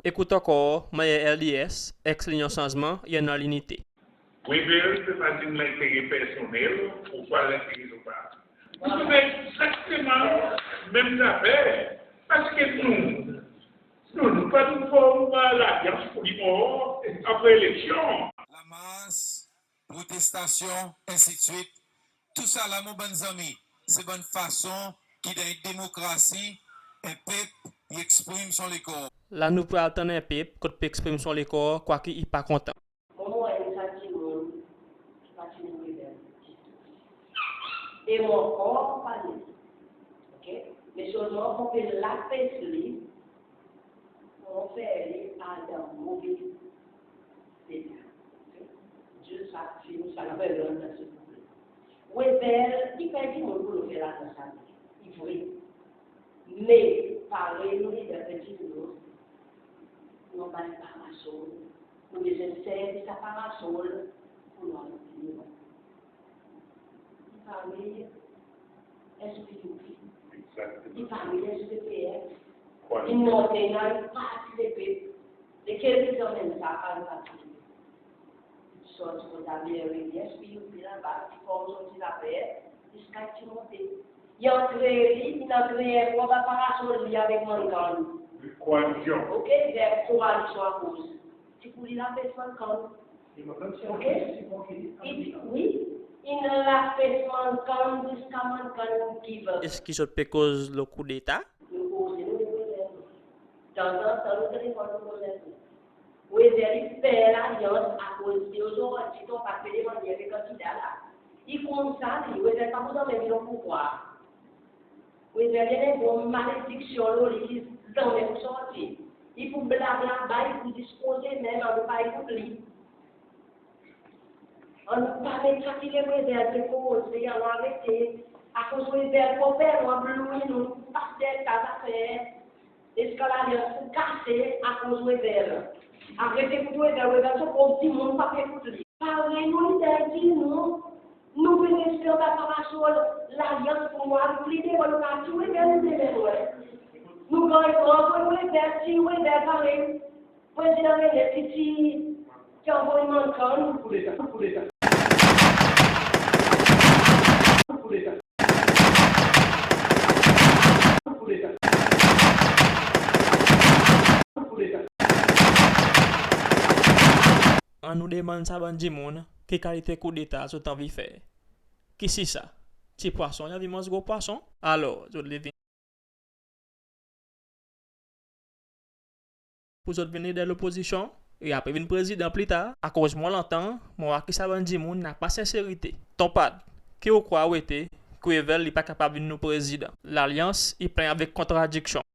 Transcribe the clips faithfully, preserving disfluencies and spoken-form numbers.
Ekout ankor mannyer LDS, eks Linyon Sanzman, i annan linite. Webel pe pa dir nou lentere personnel, ouswa lentere son parti. Nou pe fer egzakteman menm zafer, parski nou, nou, nou pa pou form lalyans pou li mor apre eleksyon. Lamars, protestasyon, ensidswit, tousala mon bann zanmi, se bann fason ki dan en demokrasi, en pep i eksprim son lekor. La nou pral tann en pep kot pe eksprim son lekor, kwaki i pa kontan. Mon, mon enn sa dimoun ki pa ti vin rebel ditou. E mon ankor pa vin. Oke? Me selman mon pe lapes li, mon fer li al dan move leta. Oke? Dir sa, fini sa, nou pa bezwen dan se. Webel, i fer dimoun pou nou fer ladan sa, i vre. Me parey nou lider pe dir nou, nou anba en parasol, nou bezwen servi sa parasol pou nou al pli lwen. I parey S P U P. Egzakteman. I parey S P P F. Kwa? I Northern, i Parti Lepep. Lekel ki anmenn sa, pa Parti Lepep. Sorti kot lameri, S P U P laba, i form son ti zafer, ziska i ti monte. I antre li, i antre en fwa anba parasol li avek Mankan. Koalizyon. Oke, i fer koalizyon akoz ti pou li lapes Mankan. Oke? I, wi, i lapes Mankan ziska Mankan give up. Eski zot pe koz lo koudeta? Nou koze, nou koze. Tanzantan nou telefon, nou koze. Webel i fer lalyans akoz si ozordi Ton Pat pe demann li en kandida la, i koumsa li, Webel pa pou zanmen vin o pouvwar. Webel i annan en gro malediksyon lo li ki zanmen pou sorti. I pou blag laba, i pou zis koze menm, annou pa ekout li. Annou pa met sa ki Webel pe koze, annou arete. Akoz Webel konpran nou, annou pa fer sa zafer. Eski lalyans pou kase akoz Webel? Aret ekout Webel, Webel son prop dimoun, pa pe ekout li. Parey nou lider dir nou, nou vin reste anba parasol lalyans pou nou al pli devan, nou pa tir Webel, nou devan nou. Nou ganny gran pou Webel, tir Webel parey Prezidan René Titi ki anvoy Mankan. Koudeta, koudeta. Koudeta. Annou demann sa bann dimoun ki kalite koudeta zot anvi fer. Kisisa? Ti pwason i anvi manz gro pwason? Alor, zot le vin pou zot vin lider lopozisyon, e apre vin prezidan pli tar. Akoz mon annan, mon war ki sa bann dimoun napa senserite. Ton Pat, ki ou krwar ou ete, ki Webel li pa kapab vin nou prezidan? Lalyans i plen avek kontradiksyon.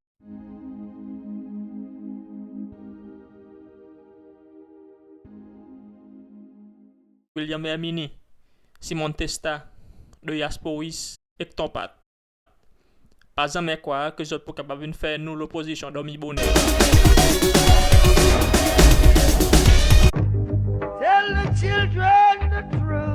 William Herminie, Simon Testa, Doyas Poris ek Ton Pat. Pa zanmen krwar ki zot pou kapab vin fer nou lopozisyon dormi boner. Tell the children the truth.